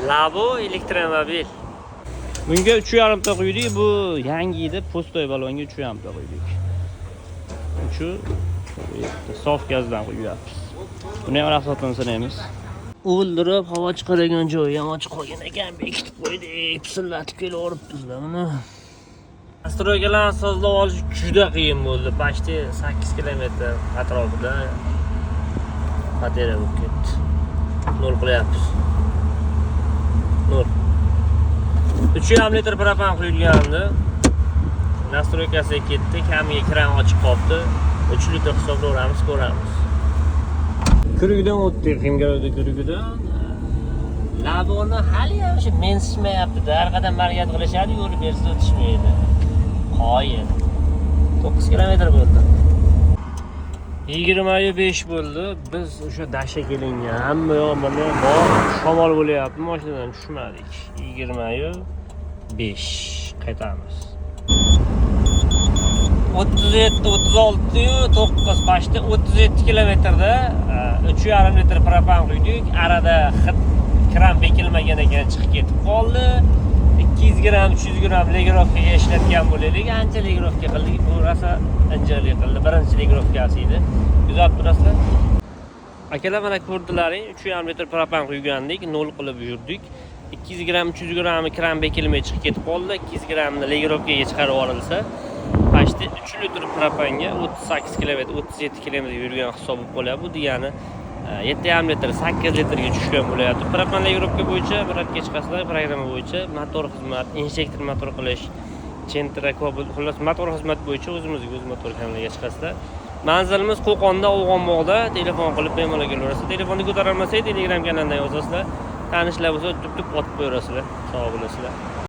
Labo elektromobil. Bunga 3,5 ta quydik, bu yangi edi, пустой balonga 3,5 ta quydik. Uchu sof gazdan quyapmiz. Buni ham расход ini sanaymiz. O'ldirib havo chiqaradigan joyi ham ochiq qolgan ekan, bekitib qo'ydik, pisillatib kelaveribmiz buni. Настройка larni sozlab olish juda qiyin bo'ldi. Почти 8 kilometr atrofida потеря bo'lib ketdi. Nol qilyapmiz. Nol. 3,5 litr propan quyilgandi. Настройка siga ketdi, kamiga kran ochiq qolibdi. 3 litr hisoblayveramiz, ko'ramiz. Круг idan o'tdik, Ximgarovda круг idan. Laboni hali ham o'sha mensishmayapti. Har qadam harakat qilishadi, yo'l bersa o'tishmaydi. Qoyil. 9 kilometr bo'ldi. 25 bo'ldi. Biz o'sha dasha kelingan. Hamma yoq mana bor, shamol bo'lyapti. Mashinadan tushmadik. 25 qaytamiz. 37, 36 yu 9, почти 37 kilometrda 3,5 litr propan quydik. Arada hid kran bekilmagan ekan, chiqib ketib qoldi. 200 gramm, 300 gramm регулировка ga ishlatgan bo'laylik. Ancha регулировка qildik. Bu rosa injiqlik qildi. Birinchi регулировка si edi. Kuzatib turasizlar. Akalar, mana ko'rdilaring, 3,5 litr propan quygandik, nol qilib yurdik. 200 gramm, 300 grammi kran bekilmay chiqib ketib qoldi. 200 grammni регулировка ga chiqarib yuborilsa, почти 3 litr propanga 38 kilometr, 37 kilometr yurgan hisob bo'lib qolyapti. Bu degani 7,5 litr, 8 litrga tushgan bo'lyapti. Propan регулировка bo'yicha biratga chiqasizlar, programma bo'yicha motor xizmat, injektor motor qilish, центра, xullas motor xizmat bo'yicha o'zimizga o'z motor kanaliga chiqasizlar. Manzilimiz Qo'qonda, O'g'onbog'da. Telefon qilib bemalol kelaverasizlar. Telefonni ko'tarolmasak, Telegram kanalidan yozasizlar. Tanishlar bo'lsa, tup tup otib qo'yaverasizlar. Sog' bo'lasizlar.